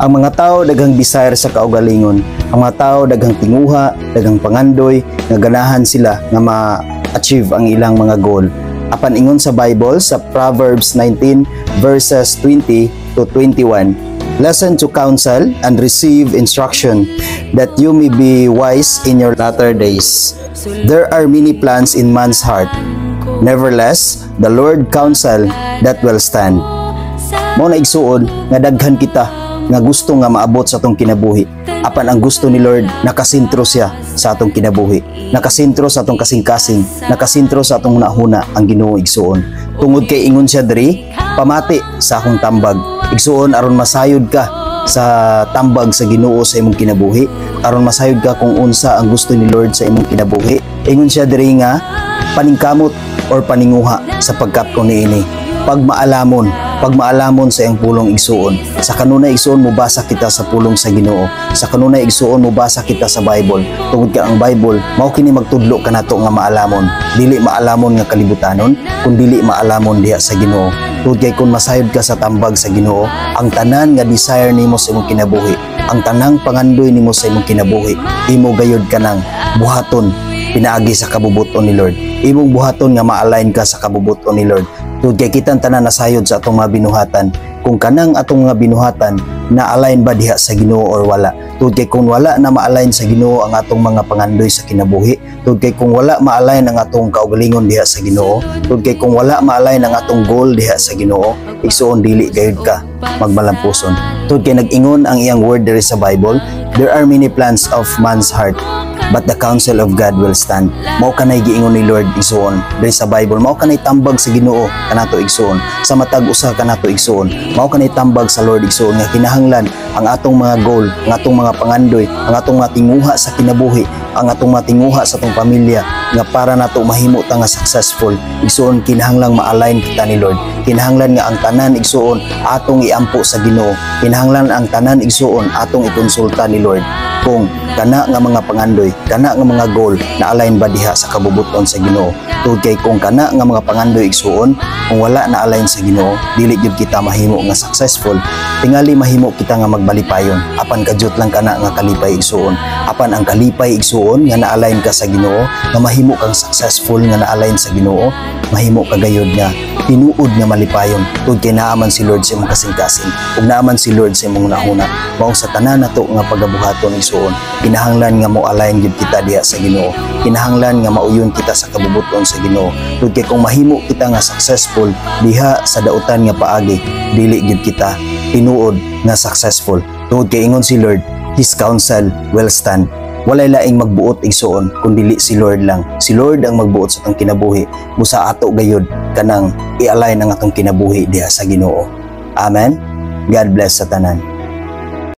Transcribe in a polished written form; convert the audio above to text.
Ang mga tao daghang desire sa kaugalingon. Ang mga tao daghang tinguha, daghang pangandoy nga ganahan sila nga ma-achieve ang ilang mga goal. Apan ingon sa Bible sa Proverbs 19 verses 20 to 21, "Listen to counsel and receive instruction, that you may be wise in your latter days. There are many plans in man's heart. Nevertheless, the Lord counsel that will stand." Mao na, igsuon, nga daghan kita nga gusto nga maabot sa atong kinabuhi. Apan ang gusto ni Lord, nakasentro siya sa atong kinabuhi. Nakasentro sa atong kasing-kasing, nakasentro sa atong hunahuna ang Ginoo, igsuon. Tungod kay ingon siya diri, "Pamati sa akong tambag." Igsuon, aron masayod ka sa tambag sa Ginoo sa imong kinabuhi, aron masayod ka kung unsa ang gusto ni Lord sa imong kinabuhi. Ingon siya diri nga paningkamot or paninguha sapagkat kung niini pagmaalamon, pagmaalamon sa iyang pulong, igsuon. Sa kanunay, igsuon, mobasa kita sa pulong sa Ginoo. Sa kanunay, igsuon, mobasa kita sa Bible. Tungod kay ang Bible mao kini magtudlo kanato nga maalamon, dili maalamon nga kalibutanon, kun dili maalamon diha sa Ginoo. Tungod kay kung masayod ka sa tambag sa Ginoo, ang tanan nga desire nimo sa imong kinabuhi, ang tanang pangandoy nimo sa imong kinabuhi, imo gayud kanang buhaton pinaagi sa kabubuton ni Lord. Imong buhaton nga ma-align ka sa kabubuton ni Lord. Tungod kay kitang tanan nasayod sa atong mga binuhatan kung kanang atong mga binuhatan na-align ba diha sa Ginoo or wala. Tungod kay kung wala na ma-align sa Ginoo ang atong mga pangandoy sa kinabuhi, tungod kay kung wala ma-align ang atong kaugalingon diha sa Ginoo, tungod kay kung wala ma-align ang atong goal diha sa Ginoo, igsuon, dili gayud ka magmalampuson. Tungod kay nag-ingon ang iyang word diri sa Bible, "There are many plans of man's heart, but the counsel of God will stand." Mao kanay giingon ni Lord, igsuon, diri sa Bible. Mao kanay tambag sa Ginoo kanato, igsuon. Sa matag usa kanato, igsuon. Mao kanay tambag sa Lord, igsuon, nga kinahanglan ang atong mga goal, ang atong mga pangandoy, ang atong mga tinguha sa kinabuhi, ang atong mga tinguha sa atong pamilya nga para nato mahimo ta nga successful. Igsuon, kinahanglang ma-align kita ni Lord. Kinahanglan nga ang tanan, igsuon, atong iampo sa Ginoo. Kinahanglan ang tanan, igsuon, atong ikonsulta ni Lord kung kana nga mga pangandoy, kana nga mga goal na align ba diha sa kabubuton sa Ginoo. Tungod kay kung kana nga mga pangandoy, igsuon, kung wala na align sa Ginoo, dili gyud kita mahimo nga successful. Tingali mahimo kita nga magbalipayon, apan kadyot lang kana nga kalipay, igsuon. Apan ang kalipay, igsuon, nga na-align ka sa Ginoo, nga mahimo kang successful nga na-align sa Ginoo, mahimo ka gayud nga tinuod nga malipayon tungod kay naa man si Lord sa imong kasing-kasing ug naa man si Lord sa imong hunahuna. Mao sa tanan nato nga pagabuhaton, igsuon, kinahanglan nga mo-align gyud kita diha sa Ginoo. Kinahanglan nga mauyon kita sa kabubuton sa Ginoo. Tungod kay kung mahimo kita nga successful diha sa dautan nga paagi, dili gyud kita tinuod nga successful. Tungod kay ingon si Lord, "His counsel will stand." Walay laing magbuot, igsuon, kun dili si Lord lang. Si Lord ang magbuot sa atong kinabuhi. Busa ato gayud kanang i-align ang atong kinabuhi diha sa Ginoo. Amen. God bless sa tanan.